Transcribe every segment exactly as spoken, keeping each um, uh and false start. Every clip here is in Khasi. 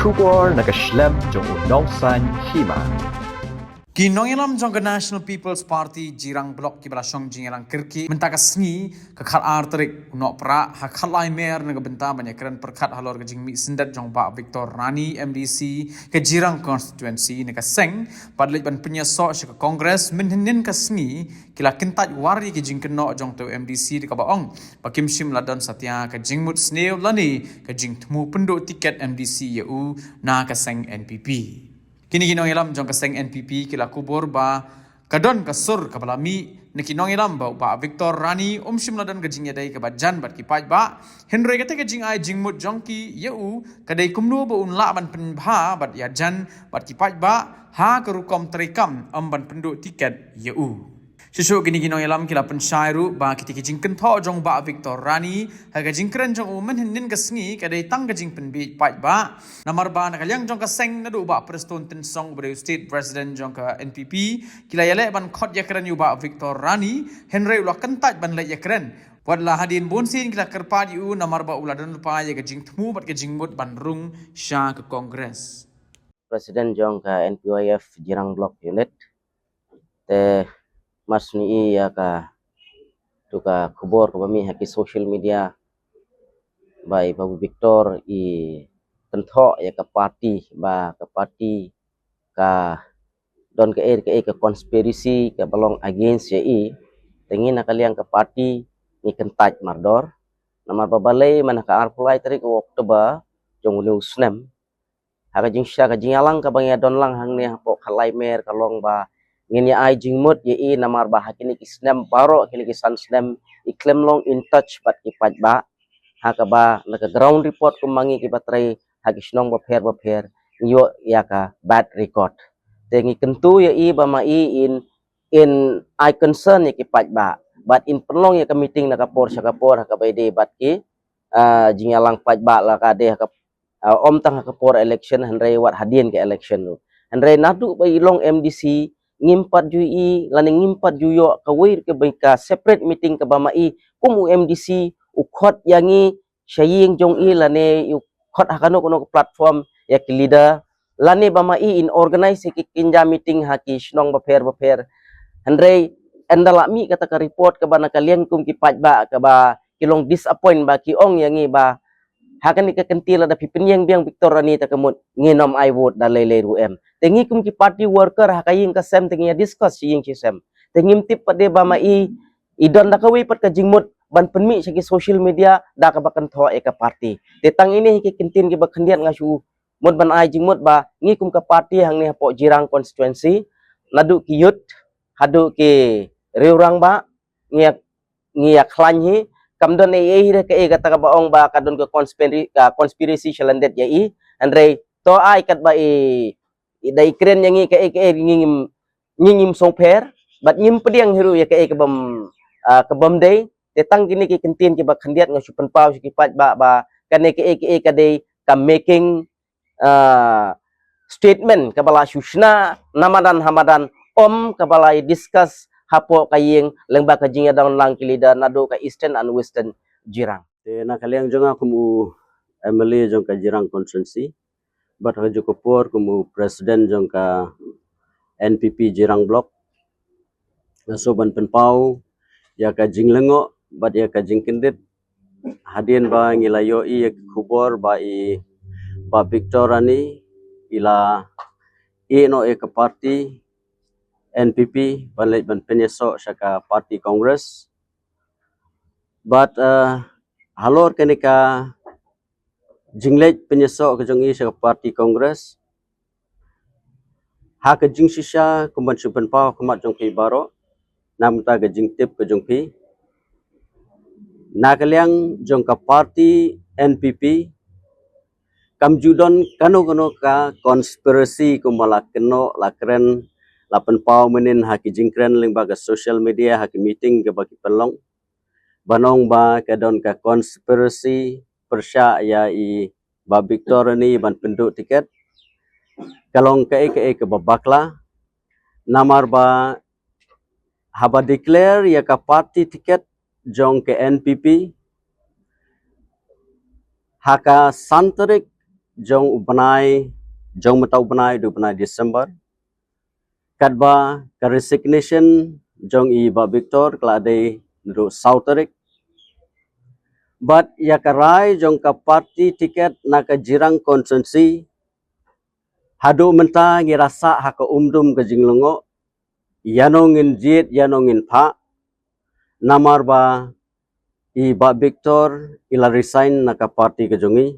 Khubor na ka shlem jong u Nongsaiñ Hima. Ki nongïalam jong ka National People's Party Jirang Block kiba la shong jingïalang kyrkieh mynta ka sngi ka khat ar tarik u Nohprah ha Khatlai Mer na ka bynta ban ïakren pyrkhat halor ka jingmih syndet jong Bah Victor Rani M D C ka Jirang Constituency na ka seng bad leit ban pynïasoh sha ka Congress. Mynhynnin ka sngi ki la kyntait war ïa ki jingkynnoh jong te u M D C da kaba ong ba kim shym la don satia ka jingmut sniew lane ka jingthmu pynduh tiket M D C ïa u na ka seng N P P. Kine ki nongïalam jong ka seng N P P ki la kubur ba ka don ka sur kaba la mih na ki nongïalam ba u Bah Victor Rani um shym la don ka jingïadei kaba jan bad ki paidbah. Hynrei kata ka jingai jingmut jong ki ïa u ka dei kumno ba un lah ban pynbha bad ïajan bad ki paidbah ha ka rukom treikam, ym ban pynduh tiket ïa u. Shuh shuh kine ki nongïalam ki la pynshai ruh ba kita ki jingkynthoh jong Bah Victor Rani ha ka jingkren jong u mynhynnin ka sngi ka dei tang ka jingpynbieit paidbah. Namar ba na ka liang jong ka seng naduh u Bah Prestone Tynsong uba dei u State President jong ka N P P ki la ïaleh ban khot ïakren ïa u Bah Victor Rani, hynrei u la kyntait ban leit ïakren. Wat la hadien bun sien ki la kyrpad ïa u namar ba u la don lypa ïa ka jingthmu bad ka jingmut ban rung sha ka Congress. President jong ka N P Y F Jirang Block Unit. Te mar shu ïohi ïa ka, tu ka khubor kaba mih ha ki social media ba i Bah Victor i kynthoh ïa ka party ba ka party ka don kaei kaei ka conspiracy kaba long against ïa i. Te ngi na ka liang ka party ngi kyntait mardor. Namar ba balei mynta ka arphew lai tarik u October jong une u snem, ha ka jingshisha ka jingïalang kaba ngi ïa don lang hangne hapoh Khatlai Mer ka long ba ngin ïa ai jingmut ïa i namar ba ha kine ki snem baroh, kine ki san snem i khlem long in touch bad ki paidbah. Ha kaba na ka ground report kum ma ngi kiba trei ha ki shnong bapher bapher ngi ïoh ïa ka bad record. Te ngi kyntu ïa i ba ma i in, in ai concern ïa ki paidbah bad in pynlong ïa ka meeting na ka por sha ka por ha kaba ïadei bad ki, ah, jingïalang paidbah la ka dei ha ka, ah, ym tang ha ka por election hynrei wat hadien ka election ruh. Hynrei naduh ba i long M D C ngim pat ju ïohi lane ngim pat ju ïoh kawei ruh kaba ka separate meeting kaba ma i kum u M D C u khot ïa ngi sha ïing jong i lane u khot ha kano kano ka platform ïa ki leader lane ba ma i in organize ïa ki kynja meeting ha ki shnong bapher bapher. Hynrei ynda la mih kata ka report kaba na ka liang kum ki paidbah kaba ki long disappoint ba ki ong ïa ngi ba ha kane ka kynti lada phi pynïeng biang Victor Rani ta ka mut ngin ym ai vote da lei lei ruh em. Te ngi kum ki party worker ha ka ïing ka sem te ngi ïa discuss shi ïing shi sem. Te ngim tip pat de ba ma i i don da kawei pat ka jingmut ban pynmih sha ki social media da kaba kynthoh ïa ka party. Te tang ine hi ki kyntien kiba khyndiat nga shu mut ban ai jingmut ba ngi kum ka party hangne hapoh Jirang constituency, naduh ki youth haduh ki riew rangbah, ngi ïa, ngi ïa khlaiñ hi. Kam don ei ei hi da kaei kata kaba ong ba ka don ka conspira-, ka conspiracy sha lyndet ïa i. Hynrei to ai katba i, i da i kren ïa ngi kaei kaei ngi ngim, ngi ngim sngewpher bad ngim pdiang hi ruh ïa kaei kabym, ah, kabym dei. Te tang kine ki kyntien kiba khyndiat nga shu pynpaw sha ki paidbah ba kane kaei kaei ka dei ka making, ah, statement kaba la shu shna na madan ha madan, ym kaba la i discuss hapoh ka ïing lyngba ka jingïadon lang ki leader naduh ka Eastern and Western Jirang. Te na ka liang jong nga kum u M L A jong ka Jirang constituency bad ha ka juh ka por kum u president jong ka N P P Jirang Block, nga shu ban pynpaw ïa ka jinglyngngoh bad ïa ka jingkyndit hadien ba ngi la ïohi ïa ka khubor ba i Bah Victor Rani i la ïeh noh ïa ka party N P P ban leit ban pynïasoh sha ka party Congress. Bad, eh, halor kane ka jingleit pynïasoh ka jong i sha ka party Congress, ha ka jingshisha kum ban shu pynpaw khmat jong phi baroh, namar ka jingtip ka jong phi, na ka liang jong ka party N P P kam ju don kano kano ka conspiracy kumba la kynnoh la kren la pynpaw mynnin ha ki jingkren lyngba ka social media ha ki meeting kaba ki pynlong. Ban ong ba ka don ka conspiracy pyrshah ïa i Bah Victor Rani ban pynduh tiket. Ka long kaei kaei kaba bakla. Namar ba haba declare ïa ka party tiket jong ka N P P ha ka san tarik jong u bnai, jong mynta u bnai, u bnai December. Katba ka resignation jong i Bah Victor ka la dei naduh saw tarik. Bad ïa ka rai jong ka party ticket na ka Jirang constituency, haduh mynta ngi rasa ha ka umdum ka jinglyngngoh, ïano ngin jied, ïano ngin phah. Namar ba i Bah Victor i la resign na ka party ka jong i.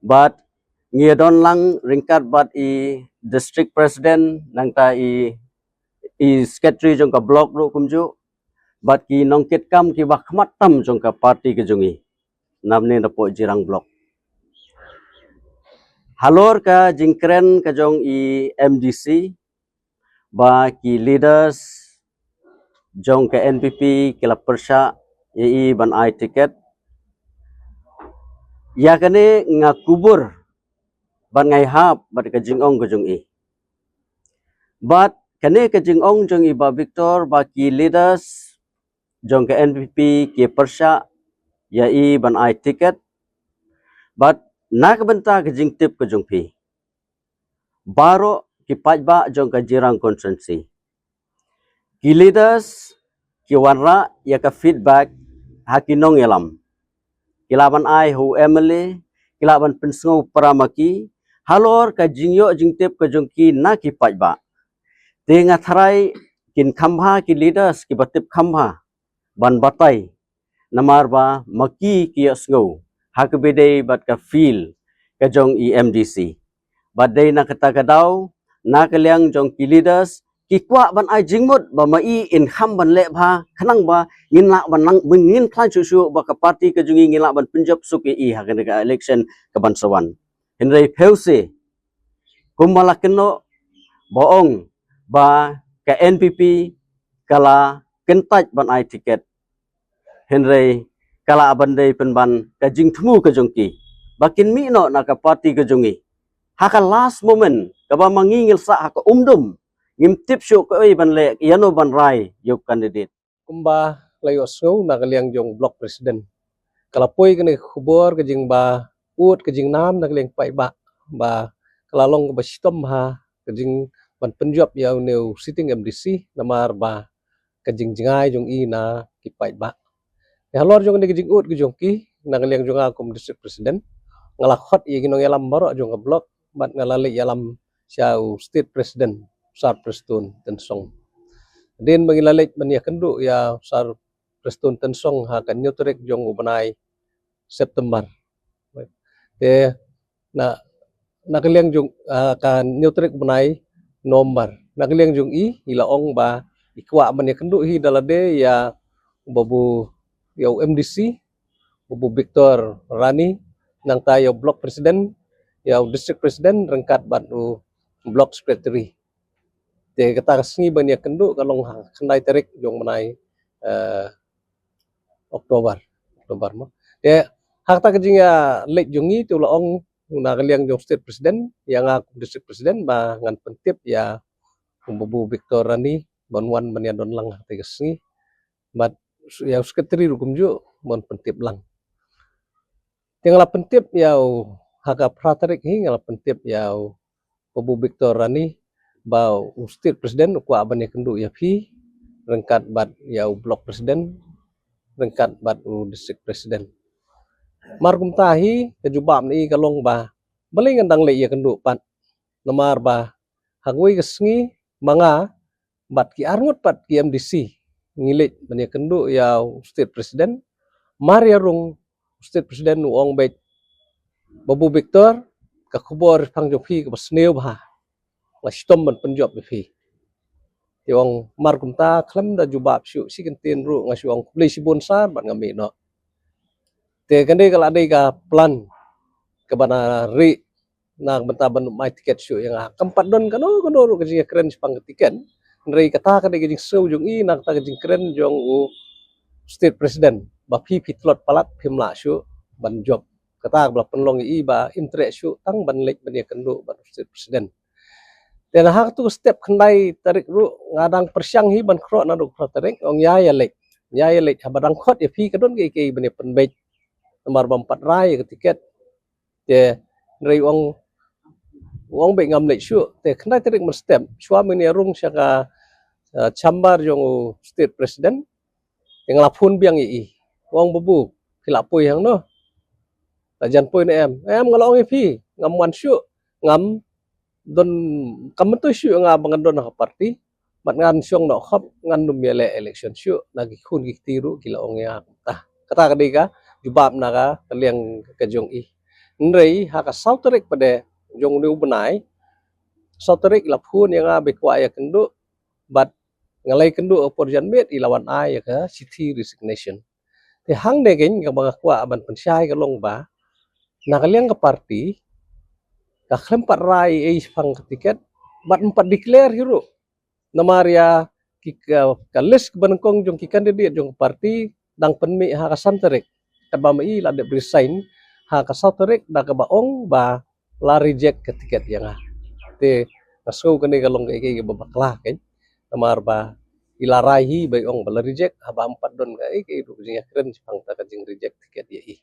Bad ngi ïa don lang ryngkat bad i district president, nangta i, i secretary jong ka block ruh kumjuh, bad ki nongkitkam kiba khmat tam jong ka party ka jong i, namar ne napoh Jirang block. Halor ka jingkren ka jong i M D C, ba ki leaders jong ka N P P ki la pyrshah ïa i ban ai ticket. Ïa kane nga kubur bad nga ïahap bad ka jingong ka jong i. Bad kane ka jingong jong i Bah Victor ba ki leaders jong ka N P P ki pyrshah ïa i ban ai ticket. Bad na ka bynta ka jingtip ka jong phi, baroh ki paidbah jong ka Jirang constituency, ki leaders ki wanrah ïa ka feedback ha ki nongïalam. Ki lah ban ai ha u M L A, ki lah ban pynsngew para ma ki halor ka jingïoh jingtip ka jong ki na ki paidbah. Te nga tharai kin kham bha ki leaders kiba tip kham bha ban batai, namar ba ma ki ki ïohsngew ha kaba dei bad ka feel ka jong i M D C. Bad dei na kata ka daw, na ka liang jong ki leaders ki kwah ban ai jingmut ba ma i in kham ban leh bha, khnang ba ngin lah ban nang, ngin khlaiñ shuh shuh ba ka party ka jong i ngin lah ban pynjop suk ïa i ha kane ka election kaban sa wan. Hynrei phewse, kumba la kynnoh, ba ong ba ka N P P ka la kyntait ban ai ticket, hynrei ka la ban dei pynban ka jingthmu ka jong ki ba kin mih noh na ka party ka jong i ha ka last moment, kaba ma ngi ngi la sah ha ka umdum, ngim tip shuh kaei ban leh, ïano ban rai ïa u candidate. Kumba la ïohsngew na ka liang jong block president, ka la poi kane ka khubor ka jingba ud ka jingnam na ka liang paidbah, ba ka la long kaba shitom ha ka jingban pynjop ïa une u sitting M D C, namar ba ka jingjngai jong i na ki paidbah. Ïa halor jong kane ka jingud ka jong ki, na ka liang jong nga kum district president, nga la khot ïa ki nongïalam baroh jong ka block bad nga la leit ïalam sha u state president, Sir Prestone Tynsong. Hadien ba ngi la leit ban ïakynduh ïa Sir Prestone Tynsong ha ka hynñiew tarik jong u bnai September. Te na, na ka liang jong, ah, ka hynñiew tarik bnai November, na ka liang jong i, i la ong ba i kwah ban ïakynduh hi da lade ïa u Babu, ïa u M D C, u Babu Victor Rani, nangta ïa u block president, ïa u district president ryngkat bad u block secretary. Te kata ka sngi ban ïakynduh ka long ha khyndai tarik jong bnai, eh, October, October mo. Te ha kata ka jingïaleit jong i, te u la ong na ka liang jong state president ïa nga kum district president ba ngan pyntip ïa u Babu Victor Rani ban wan ban ïadon lang ha kata ka sngi. Bad ïa u secretary ruh kumjuh ban pyntip lang. Te nga la pyntip ïa u, ha ka phra tarik hi nga la pyntip ïa u Babu Victor Rani ba u state president u kwah ban ïakynduh ïa phi ryngkat bad ïa u block president ryngkat bad u district president. Mar kumta hi ka jubab na i ka long ba balei ngan dang leit ïakynduh pat, namar ba ha kawei ka sngi ma nga bad ki arngut pat ki M D C ngi leit ban ïakynduh ïa u state president. Mar ïa rung u state president u ong beit, Babu Victor, ka khubor phang jong phi kaba sniew bha, nga shitom ban pynjop ïa phi. Te ong mar kumta khlem da jubab shuh shi kyntien ruh nga shu ong khublei shibun sir bad nga mih noh. Te kane ka la dei ka plan kaba na rieh na ka bynta ban ym ai tiket shuh ïa nga. Kam pat don kano kano ruh ka jingkren shaphang ka tiket. Hynrei kata ka dei ka jingsngew jong i na kata ka jingkren jong u state president ba phi phi tlot palat phim lah shuh ban jop. Kata ka ba la pynlong ïa i ba im treh shuh tang ban leit ban ïakynduh bad u state president. Te na ha katu ka step khyndai tarik ruh nga dang pyrshang hi ban khroh naduh phra tarik, ong ïa ïa leit. Ïa ïa leit haba dang khot ïa phi ka don kiei kiei ban ïa pynbeit. Namar bym pat rai ïa ka tiket. Te Hynrei u ong, u ong beit ngam leit shuh. Te khyndai tarik mynstep, shuwa mynne rung sha ka, uh, chamber jong u state president. Te nga la phone biang ïa i. U ong, babu, phi la poi hangno? La jan poi ne em? Em, nga la ong ïa phi, ngam wan shuh, ngam don, kam myntoi shuh nga ba ngan don ha ka party. Bad ngan shong noh khop, ngan nym ïaleh election shuh. Na ki khun ki kti ruh ki la ong ïa kata. Kata ka dei ka jubab na ka, ka liang ka jong i. Hynrei ha ka saw tarik pat de jong une u bnai, saw tarik i la phone ïa nga ba i kwah ïakynduh, bad nga la ïakynduh ha por janmiet, i la wan ai ïa ka shithi resignation. Te hangne keiñ kaba nga kwah ban pynshai ka long ba na ka liang ka party ka khlem pat rai ei shaphang ka tiket, bad ym pat declare hi ruh. Namar ïa ki ka, ka list kaba nyngkong jong ki candidate jong ka party dang pynmih ha ka san tarik. Katba ma i la dep resign ha ka saw tarik da kaba ong ba la reject ka tiket ïa nga. Te nga sngew kane ka long kaei kaei kaba bakla keiñ. Namar ba i la rai hi ba i ong ba la reject, haba ym pat don kaei kaei ruh ka jingïakren shaphang kata ka jingreject tiket ïa i.